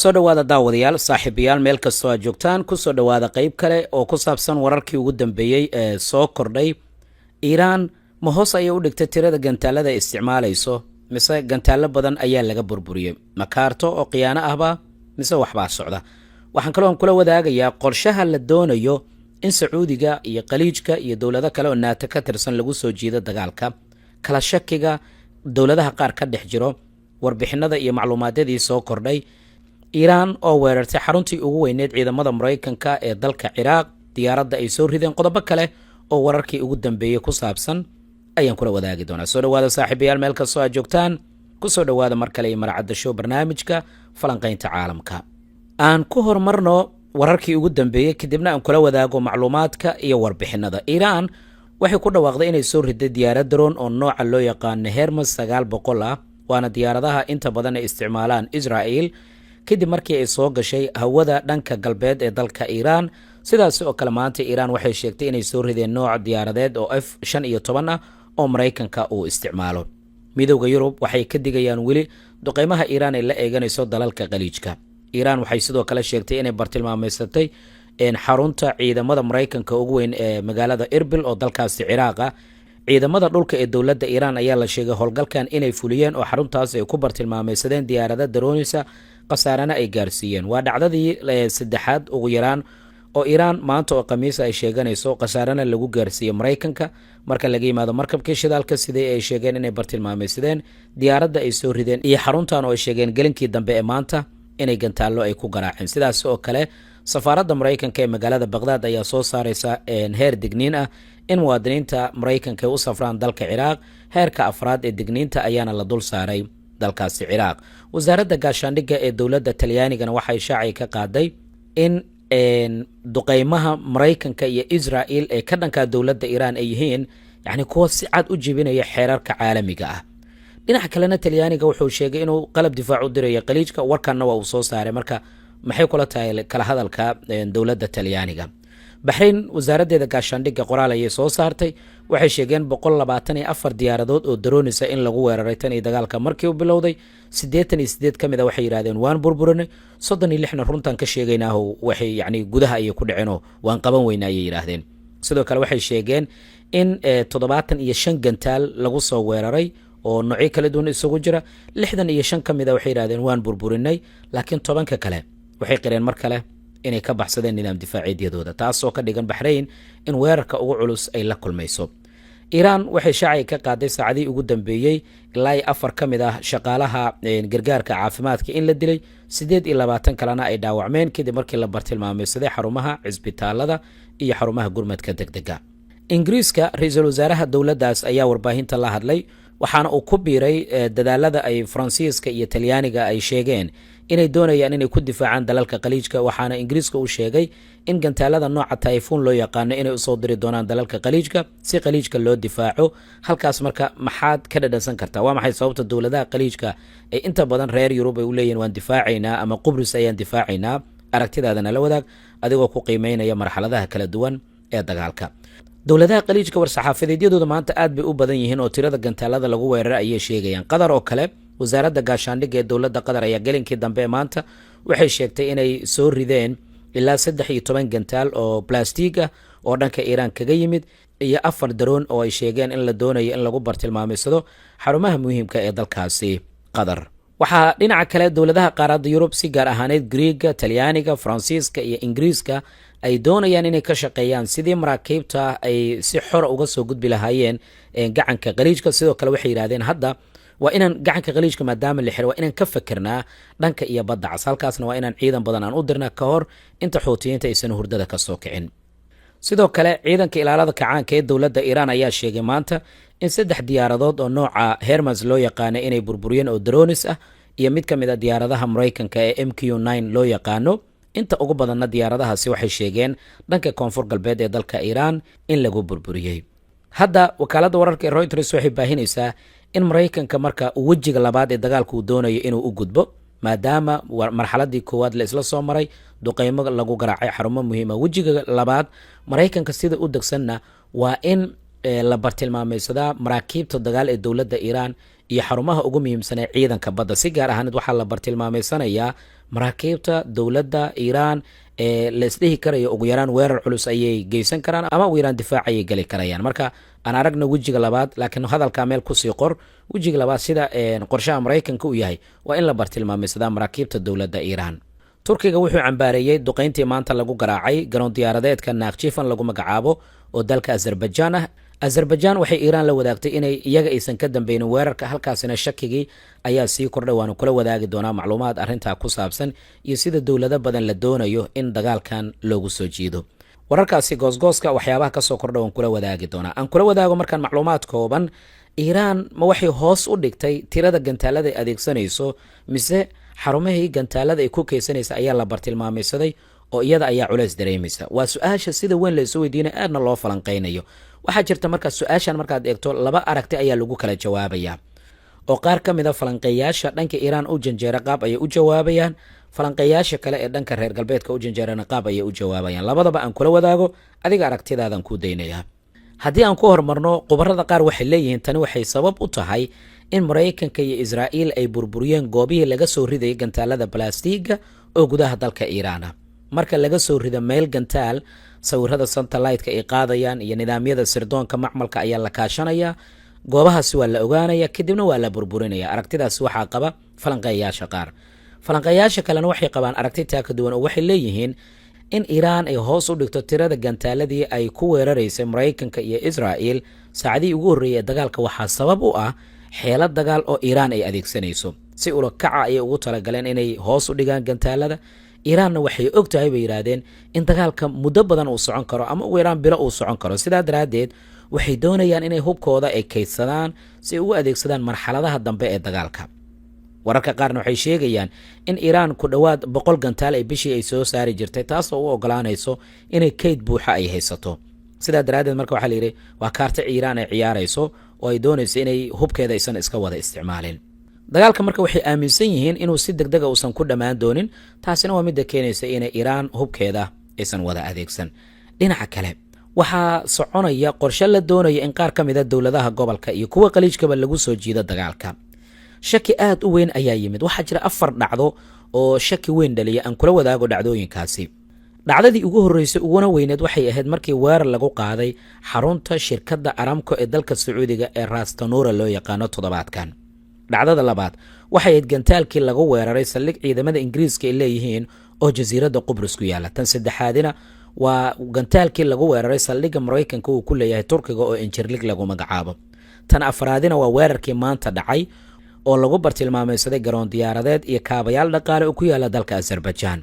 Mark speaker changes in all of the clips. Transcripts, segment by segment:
Speaker 1: Soo dhowaada, daawadayaal, saaxiibayaal, meel kastoo aad joogtaan, kusoo dhowaada qeyb kale oo ku saabsan wararkii ugu dambeeyey ee soo kordhay. Iiraan ma hoos ayay u dhigtay tirada gantaalada ay isticmaalayso, mise gantaallo badan ayaa laga burburiyey? Makaarto oo khiyaano ahba, mise waxbaa socda? Waxaan kaloon kula wadaagayaa qorshaha la doonayo in Sacuudiga iyo Qaliijka iyo dowlado kale oo NATO ka tirsan lagu soo jiido dagaalka, kala shakiga dowladaha qaar ka dhex jiro, warbixinada iyo macluumaadyadii soo kordhay, Iiraan oo weerartay xaruntii ugu weyneed ciidamada Maraykanka ee dalka Ciraaq, diyaaradda ay soo rideen, qodobo kale oo wararkii ugu dambeeyey ku saabsan ayaan kula wadaagi doonaa. Soo dhowaada, saaxiibayaal, meel kastoo aad joogtaan, kusoo dhowaada mar kale iyo Marcadda Show, barnaamijka falanqaynta caalamka. Aan ku horumarno wararkii ugu dambeeyey, kadibna aan kula wadaago macluumaadka iyo warbixinada. Iiraan waxay ku dhawaaqday inay soo riday diyaarad drone oo nooca loo yaqaano Hermes 900 ah, waana diyaaradaha inta badan ay isticmaalaan Israel, kadib markii ay soo gashay hawada dhanka galbeed ee dalka Iiraan. Sidaasi oo kale maanta Iiraan waxay sheegtay inay soo rideen nooc diyaaradeed oo F-15 ah oo Maraykanka uu isticmaalo. Midowda Yurub waxay ka digayaan weli duqeymaha Iiraan ay la eeganayso dalalka Qaliijka. Iiraan waxay sidoo kale sheegtay inay bartilmaameysatay xarunta ciidamada Maraykanka ugu weyn ee magaalada Erbil oo dalkaasi Ciraaq ah. Ciidamada dhulka ee dowladda Iiraan ayaa la sheegay howlgalkan inay fuliyeen oo xaruntaas ay ku bartilmaameysadeen diyaarada daroonisa, khasaarana ay gaarsiiyeen. Waa dhacdadii saddexaad ugu yaraan oo Iiraan maanta oo Khamiisa ay sheeganayso khasaarana lagu gaarsiiyey Maraykanka, marka laga yimaado markabkii shidaalka sidii ay sheegeen inay bartilmaameysadeen, diyaaradda ay soo rideen iyo xaruntan oo ay sheegeen gelinkii dambe ee maanta inay gantaallo ay ku garaaceen. Sidaas oo kale safaaradda Maraykanka ee magaalada Baqhdaad ayaa soo saareysa heer digniin ah in muwaadiniinta Maraykanka ay u safraan dalka Ciraaq. Heerka afraad ee digniinta ayaana la dul saaray dalkaasi Ciraaq. Wasaaradda gaashaandhigga ee dowladda Talyaanigana waxay shaacay ka qaaday in duqeymaha Maraykanka iyo Israel ee ka dhanka dowladda Iiraan ay yihiin, yani, kuwa si cad u jebinaya xeerarka caalamiga ah. Dhinaca kalena Talyaaniga wuxuu sheegay inuu qalab difaac u dirayo Qaliijka, warkanna waa uu soo saaray. Marka maxay kula tahay kala hadalka dowladda Talyaaniga? Baxrayn wasaaraddeeda gaashaandhigga qoraal ayay soo saartay. Waxay sheegeen 124 diyaaradood oo daroonisa in lagu weeraray tan iyo dagaalka markii uu bilowday. 88 ka mid a, waxay yidhahdeen, waan burburinay. 36na runtaan ka sheegaynaaho, waxay, yacni, gudaha ayay ku dhaceenoo waan qaban weynaa, ayay yidhaahdeen. Sidoo kale waxay sheegeen in 75 gantaal lagu soo weeraray oo noocyo kala duwan isugu jira. 65 ka mid a, waxay yidhahdeen, waan burburinay, laakiin 10ka kale waxay qireen mar kale inay ka baxsadeen nidaam difaaciidyadooda, taasoo ka dhigan Baxrayn in weerarka ugu culus ay la kulmayso. Iiraan waxay shaacay ka qaaday saacadihii ugu dambeeyey ilaa iyo afar ka mid ah shaqaalaha gargaarka caafimaadka in la dilay, 28 kalena ay dhaawacmeen, kadib markii la bartilmaameysaday xarumaha cisbitaalada iyo xarumaha gurmadka degdega. Ingiriiska, ra-iisul wasaaraha dowladdaas ayaa warbaahinta la hadlay, waxaana uu ku biiray dadaalada ay Faransiiska iyo Talyaaniga ay sheegeen inay doonayaan inay ku difaacaan dalalka Qaliijka. Waxaana Ingiriiska uu sheegay in gantaalada nooca Typhoon loo yaqaano inay usoo diri doonaan dalalka Qaliijka si Qaliijka loo difaaco halkaas. Marka maxaad ka dhadhansan kartaa? Waa maxay sababta dowladaha Qaliijka ay inta badan reer Yurub ay u leeyihin waan difaacaynaa ama Qubrus ayaan difaacaynaa? Aragtidaadana la wadaag adigoo ku qiimeynaya marxaladaha kala duwan ee dagaalka. Dowladaha Qaliijka war-saxaafadeedyadooda maanta aad bay u badan yihiin oo tirada gantaalada lagu weeraray ayay sheegayaan. Qatar oo kale, wasaaradda gaashaandhigga ee dowladda Qatar ayaa gelinkii dambe ee maanta waxay sheegtay inay soo rideen ilaa 13 gantaal oo ballistic ah oo dhanka Iiraan kaga yimid iyo afar drone oo ay sheegeen in la doonayo in lagu bartilmaameysado xarumaha muhiimka ee dalkaasi Qatar. Waxaa dhinaca kale dowladaha qaaradda Yurub, si gaar ahaaneed Griiga, Talyaaniga, Faransiiska iyo Ingiriiska, ay doonayaan inay ka shaqeeyaan sidii maraakiibta ay si xora uga soo gudbi lahaayeen gacanka Qaliijka. Sidoo kale waxay yidhahdeen, hadda waa inaan gacanka Qaliijka maadaama la xiro, waa inaan ka fakernaa dhanka iyo Badda Cas. Halkaasna waa inaan ciidan badan aan u dirnaa ka hor inta Xuutiyiinta aysan hurdada ka soo kicin. Sidoo kale ciidanka ilaalada kacaanka ee dowladda Iiraan ayaa sheegay maanta in saddex diyaaradood oo nooca Hermes loo yaqaano inay burburiyeen oo drones ah, iyo mid ka mid a diyaaradaha Maraykanka ee MQ-9 loo yaqaano. Inta ugu badanna diyaaradahaasi waxay sheegeen dhanka koonfur galbeed ee dalka Iiraan in lagu burburiyey. Hadda wakaaladda wararka ee Reuters waxay baahinaysaa in Maraykanka marka uu wejiga labaad ee dagaalka uu doonayo inuu u gudbo, maadaama marxaladii koowaad la isla soo maray, duqeymo lagu garaacay xarumo muhiima. Wejiga labaad Maraykanka sida u degsanna waa in la bartilmaameysadaa maraakiibta dagaal ee dowladda Iiraan iyo xarumaha ugu muhiimsan ee ciidanka badda. Si gaar ahaaneed waxaa la bartilmaameysanayaa Maraakiibta dowladda Iiraan ee la isdhihi karayo ugu yaraan weerar culus ayay geysan karaan ama ugu yaraan difaac ayay geli karayaan. Marka aan aragna wejiga labaad, laakiin hadalkaa meel kusii qor. Wejiga labaad, sida qorshaha Maraykanka uu yahay, waa in la bartilmaameysadaa maraakiibta dowladda Iiraan. Turkiga wuxuu cambaareeyey duqeyntii maanta lagu garaacay garoon diyaaradeedka Nakhchivan lagu magacaabo oo dalka Azerbaijan ah. Azerbaijan waxay Iiraan la wadaagtay inay iyaga aysan ka dambeynin weerarka, halkaasina shakigii ayaa sii kordhay. Waanu kula wadaagi doonaa macluumaad arrintaa ku saabsan iyo sida dowlado badan la doonayo in dagaalkan loogu soo jiido. Wararkaasi goosgooska, waxyaabaha kasoo kordha, waan kula wadaagi doonaa. Aan kula wadaago markaan macluumaad kooban. Iiraan ma waxay hoos u dhigtay tirada gantaalada ay adeegsanayso, mise xarumihii gantaalada ay ku keysanaysa ayaa la bartilmaamaysaday oo iyada ayaa culays dareemaysa? Waa su-aasha sida weyn la isu weydiinay, aadna loo falanqeynayo. Waxaa jirta markaa su-aashan markaad eegto laba aragti ayaa lagu kala jawaabayaa, oo qaar ka mid a falanqeeyaasha dhanka Iiraan u janjeera qaab ayay u jawaabayaan, falanqeeyaasha kale ee dhanka reer galbeedka u janjeerana qaab ayay u jawaabayaan. Labadaba aan kula wadaago, adiga aragtidaadan kuu daynayaa. Haddii aan ku horumarno, khubarada qaar waxay leeyihiin tani waxay sabab u tahay in Maraykanka iyo Israa'iil ay burburiyeen goobihii laga soo ridayay gantaalada balastiga oo gudaha dalka Iiraana. Marka laga soo rido meel gantaal, sawirada satellite-ka ay qaadayaan iyo nidaamyada sirdoonka macmalka ayaa la kaashanayaa, goobahaasi waa la ogaanaya, kadibna waa la burburinaya. Aragtidaasi waxaa qaba falanqeeyaasha qaar. Falanqeeyaasha kalena waxay qabaan aragti taa ka duwan, oo waxay leeyihiin in Iiraan ay hoos u dhigto tirada gantaaladii ay ku weeraraysay Maraykanka iyo Israa'il saacadihii ugu horreeyay ee dagaalka waxaa sabab u ah xeelad dagaal oo Iiraan ay adeegsanayso. Si ula kaca ayay ugu talagaleen inay hoos u dhigaan gantaalada. Iiraanna waxay og tahay, bay yidhaahdeen, in dagaalka muddo badan uu socon karo ama ugu yaraan bilo uu socon karo. Sidaa daraaddeed waxay doonayaan inay hubkooda ay kaydsadaan si ay ugu adeegsadaan marxaladaha dambe ee dagaalka. Wararka qaarna waxay sheegayaan in Iiraan ku dhowaad 100 gantaal ay bishii ay soo saari jirtay, taasoo u ogolaanayso inay kayd buuxa ay haysato. Sidaa daraaddeed marka waxaa la yidhi waa kaarta Iiraan ay ciyaarayso oo ay doonayso inay hubkeeda aysan iska wada isticmaalin dagaalka. Marka waxay aaminsan yihiin inuu si deg dega uusan ku dhammaan doonin, taasina waa midda keenaysa inay Iiraan hubkeeda aysan wada adeegsan. Dhinaca kale, waxaa soconaya qorshe la doonaya in qaar ka mida dowladaha gobolka iyo kuwa Qaliijkaba lagu soo jiido dagaalka. Shaki aad u weyn ayaa yimid. Waxaa jira afar dhacdo oo shaki weyn dhaliya. Aan kula wadaago dhacdooyinkaasi. Dhacdadii ugu horreysay uguna weyneed waxay ahayd markii weerar lagu qaaday xarunta shirkadda Aramco ee dalka Sacuudiga ee Rastanuura loo yaqaano toddobaadkan. Dhacdada labaad waxay ahayd gantaalkii lagu weeraray saldhig ciidamada Ingiriiska ay leeyihiin oo jasiiradda Qubrus ku yaalla. Tan saddexaadina waa gantaalkii lagu weeraray saldhigga Maraykanka uu ku leeyahay Turkiga oo Injirlig lagu magacaabo. Tan afraadina waa weerarkii maanta dhacay oo lagu bartilmaameysaday garoon diyaaradeed iyo kaabayaal dhaqaale oo ku yaala dalka Azerbaijan.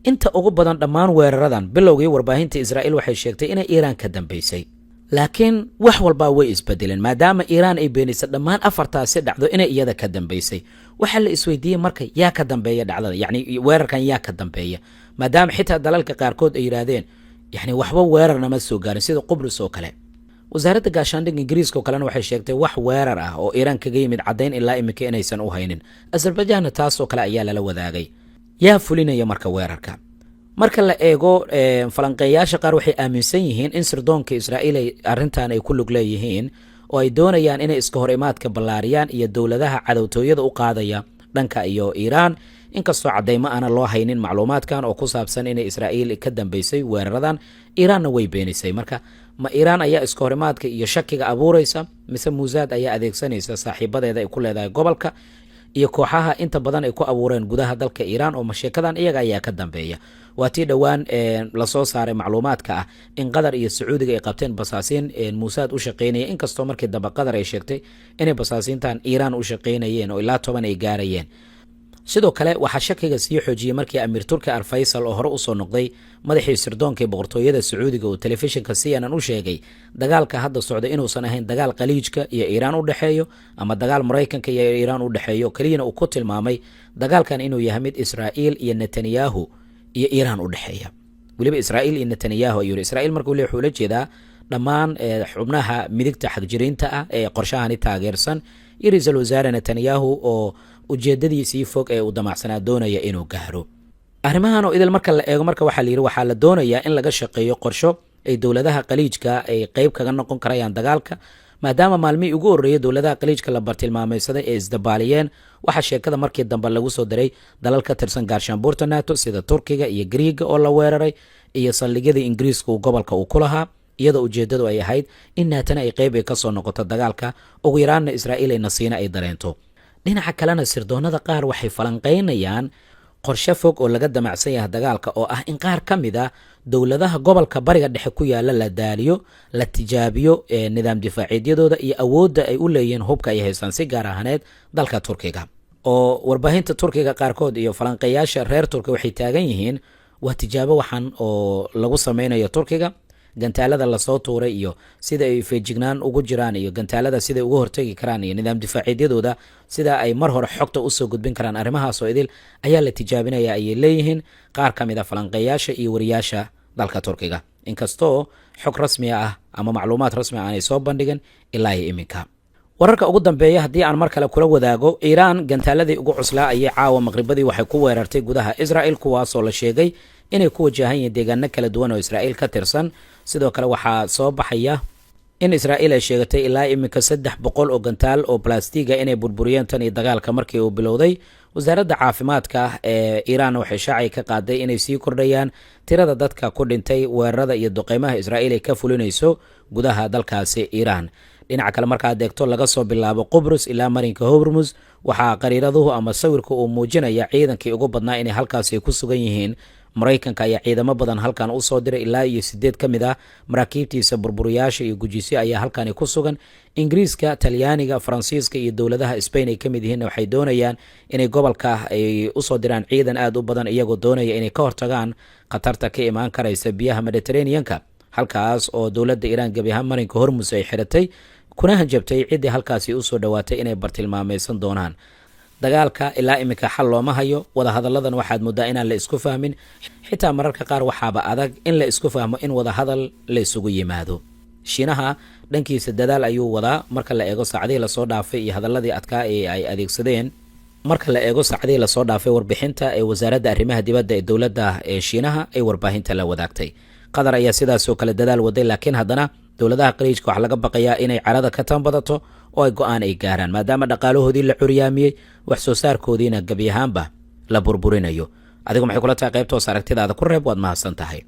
Speaker 1: Inta ugu badan dhammaan weeraradan, bilowgii warbaahinta Israa'iil waxay sheegtay inay Iiraan ka dambeysay, laakiin wax walbaa way isbedeleen maadaama Iiraan ay beenisay dhammaan afartaasi dhacdo inay iyada ka dambeysay. Waxaa la isweydiiyey marka, yaa ka dambeeya dhacdada, yacni weerarkan yaa ka dambeeya, maadaama xitaa dalalka qaarkood ay yidhaahdeen yacni waxba weerarna ma soo gaarin, sida Qubrus oo kale. Wasaaradda gaashaandhigga Ingiriiska oo kalena waxay sheegtay wax weerar ah oo Iiraan kaga yimid caddayn ilaa iminka inaysan u haynin. Azerbajanna taasoo kale ayaa lala wadaagay. Yaa fulinaya marka weerarka? Marka la eego, falanqeeyaasha qaar waxay aaminsan yihiin in sirdoonka Israa'iil ay arrintan ay ku lug leeyihiin oo ay doonayaan inay iska hor imaadka ballaariyaan iyo dowladaha cadowtooyada u qaadaya dhanka iyo Iiraan, inkastoo caddaymo aana loo haynin macluumaadkan oo ku saabsan inay Israa'iil ka dambeysay weeraradan. Iiraanna way beenisay. Marka ma Iiraan ayaa iska horimaadka iyo shakiga abuuraysa, mise Muusaad ayaa adeegsanaysa saaxiibadeeda ay ku leedahay gobolka iyo kooxaha inta badan ay ku abuureen gudaha dalka Iiraan, oo masheekadan iyaga ayaa ka dambeeya? Waa tii dhowaan lasoo saaray macluumaadka ah in Qatar iyo Sacuudiga ay qabteen basaasiin Muusaad u shaqeynaya, inkastoo markii dambe Qatar ay sheegtay inay basaasiintan Iiraan u shaqeynayeen oo ilaa 10 ay gaarayeen. Sidoo kale waxaa shakiga sii xoojiyey markii Amiir Turki Al Faysal, oo hore usoo noqday madaxii sirdoonka ee boqortooyada Sacuudiga, uu telefishinka CNN u sheegay dagaalka hadda socda inuusan ahayn dagaal Qaliijka iyo Iiraan u dhexeeyo ama dagaal Maraykanka iyo Iiraan u dhexeeyo keliyana. Uu ku tilmaamay dagaalkan inuu yahay mid Israa'iil iyo Netanyahu iyo Iiraan u dhexeeya. Weliba Israa'iil iyo Netanyahu ayuu yidhi. Israa'iil markuu le wuxuu ula jeedaa dhammaan xubnaha midigta xagjiriinta ah ee qorshahani taageersan iyo ra-iisul wasaare Netanyahu oo ujeedadiisii fog ee uu damacsanaa doonaya inuu gaaro. Arrimahan oo idil marka la eego, marka waxaa la yidhi waxaa la doonayaa in laga shaqeeyo qorsho ay dowladaha Qaliijka ay qeyb kaga noqon karayaan dagaalka. Maadaama maalmihii ugu horreeyay dowladaha Khaliijka la bartilmaamaysaday ee isdabaaliyeen, waxaa sheekada markii dambe lagu soo diray dalal ka tirsan gaashaanbuurta NATO, sida Turkiga iyo Griiga oo la weeraray, iyo saldhigyadii Ingiriiska uu gobolka uu ku lahaa, iyadoo ujeeddadu ay ahayd in NATOna ay qeyb ay kasoo noqoto dagaalka, ugu yaraanna Israa'iil ay nasiina ay dareento. Dhinaca kalena, sirdoonada qaar waxay falanqaynayaan qorshe fog oo laga damacsan yahay dagaalka, oo ah in qaar ka mid a dowladaha gobolka Bariga Dhexe ku yaala la daaliyo, la tijaabiyo nidaam difaaciidyadooda iyo awoodda ay u leeyihiin hubka ay haystaan, si gaar ahaaneed dalka Turkiga, oo warbaahinta Turkiga qaarkood iyo falanqeeyaasha reer Turkiga waxay taagan yihiin waa tijaabo waxan oo lagu sameynayo Turkiga. Gantaalada lasoo tuuray iyo sida ay feejignaan ugu jiraan, iyo gantaalada siday uga hortegi karaan, iyo nidaam difaaciidyadooda sida ay mar hore xogta usoo gudbin karaan, arrimahaasoo idil ayaa la tijaabinaya, ayay leeyihiin qaar ka mid a falanqeeyaasha iyo wariyaasha dalka Turkiga, inkastoo xog rasmi ah ama macluumaad rasmi ah aanay soo bandhigin ilaa iyo iminka. Wararka ugu dambeeya haddii aan mar kale kula wadaago, Iiraan gantaaladii ugu cuslaa ayay caawa maqribadii waxay ku weerartay gudaha Israel, kuwaasoo la sheegay inay ku wajahan yihiin deegaano kala duwan oo Israa'iil ka tirsan. Sidoo kale, waxaa soo baxaya in Israa'iil ay sheegatay ilaa iminka 300 oo gantaal oo balastiga inay burburiyeen tan iyo dagaalka markii uu bilowday. Wasaaradda caafimaadka ee Iiraan waxay shaacay ka qaaday inay sii kordhayaan tirada dadka ku dhintay weerarada iyo duqeymaha Israa'iil ay ka fulinayso gudaha dalkaasi Iiraan. Dhinaca kale, markaad eegto, laga soo bilaabo Qubrus ilaa marinka Hormus, waxaa qariiraduhu ama sawirka uu muujinaya ciidankii ugu badnaa inay halkaasi ku sugan yihiin. Maraykanka ayaa ciidamo badan halkan usoo diray, ilaa iyo 8 ka mid ah maraakiibtiisa burburiyaasha iyo gujisyo ayaa halkani ku sugan. Ingiriiska, Talyaaniga, Faransiiska iyo dowladaha Spain ay ka mid yihiin waxay doonayaan inay gobolka ay usoo diraan ciidan aada u badan, iyagoo doonaya inay ka hortagaan khatarta ka imaan karaysa biyaha Mediterraneanka, halkaas oo dowladda Iiraan gebi ahaan marinka Hormus ay xiratay, kuna hanjabtay ciddii halkaasi usoo dhowaatay inay bartilmaameysan doonaan. Dagaalka ilaa iminka xal looma hayo. Wadahadalladan waxaad moodaa inaan la isku fahmin, xitaa mararka qaar waxaaba adag in la isku fahmo in wadahadal la isugu yimaado. Shiinaha dhankiisa dadaal ayuu wadaa marka la eego saacadihii lasoo dhaafay iyo hadaladii adkaa ee ay adeegsadeen. Marka la eego saacadihii lasoo dhaafay, warbixinta ee wasaaradda arrimaha dibadda ee dowladda ee Shiinaha ay warbaahinta la wadaagtay, Qatar ayaa sidaasoo kale dadaal waday, laakiin haddana dowladaha Khaliijka waxaa laga baqayaa inay carada ka tanbadato oo ay go-aan ay gaaraan, maadaama dhaqaalahoodii la curyaamiyey, wax soo saarkoodiina gebi ahaanba la burburinayo. Adigu maxay kula tahay? Qaybtoos aragtidaada ku reeb. Waad mahadsan tahay.